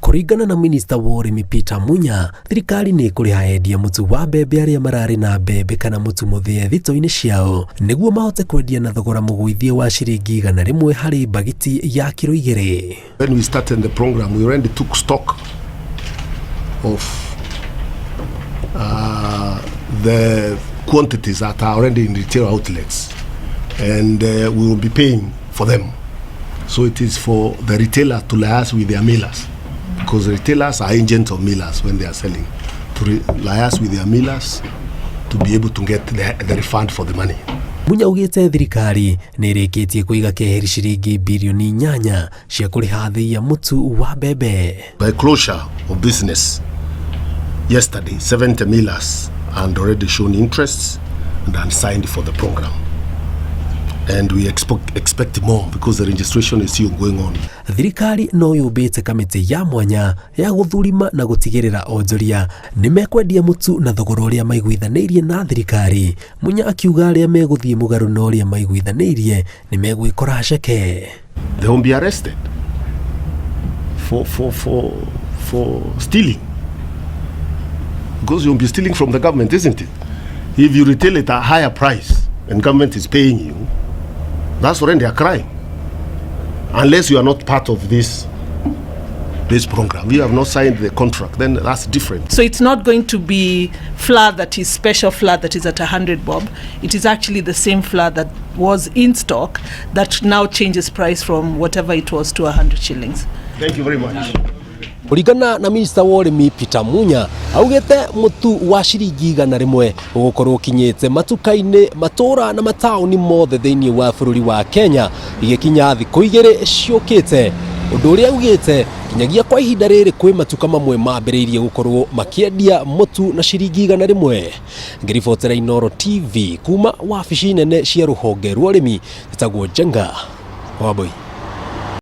Kũringana na minista wa ũrĩmi Peter Munya, thirikari nĩ ĩkũrĩha endia mũtu wa mbembe arĩa mararĩ na mbembe kana mũtu mũthĩe thito-inĩ ciao nĩguo mahote kwendia na thogora mũgũithie wa ciringi 100 harĩ mbagiti ya kiro 2. When we started the program, we already took stock of the quantities that are already in retail outlets, and we will be paying for them. So it is for the retailer to liaise with their millers, because retailers are agents of millers when they are selling, to liaise with their millers to be able to get the refund for the money. Munya augĩte thirikari nĩ ĩrĩkĩtie kũiga keheri ciringi birioni 8 cia kũrĩha thĩ ya mũtu wa mbembe. By closure of business yesterday, 70 millers had already shown interest and had signed for the program. And we expect more because the registration is still going on. Thirikari no yũmbĩte kamĩtĩ ya mwanya ya gũthurima na gũtigĩrĩra onjoria nĩ mekwendia mũtu na thogora ũrĩa maiguithanĩirie na thirikari. Munya akiuga arĩa megũthiĩ mũgarũ na ũrĩa maiguithanĩirie nĩ megwĩkora ceke. They won't be arrested for stealing. Because you'll be stealing from the government, isn't it? If you retail at a higher price and government is paying you, that's already a crime. Unless you are not part of this program. You have not signed the contract, then that's different. So it's not going to be flour that is special flour that is at 100 bob. It is actually the same flour that was in stock that now changes price from whatever it was to 100 shillings. Thank you very much. Kũringana na minista wa ũrĩmi Peter Munya, augĩte mũtu wa ciringi 100 ũgũkorwo ũkinyĩte matuka-inĩ, matũra na mataũni mothe thĩinĩ wa bũrũri wa Kenya igĩkinya thikũ 2 ciũkĩte. Ũndũ ũrĩa augĩte nginyagia kwa ihinda rĩrĩ kwĩ matuka mamwe mambĩrĩirie gũkorwo makĩendia mũtu na ciringi 100. Ngĩribotera Inooro TV kuma wabici nene cia rũhonge rwa ũrĩmi, ĩtagwo Njenga Wambui.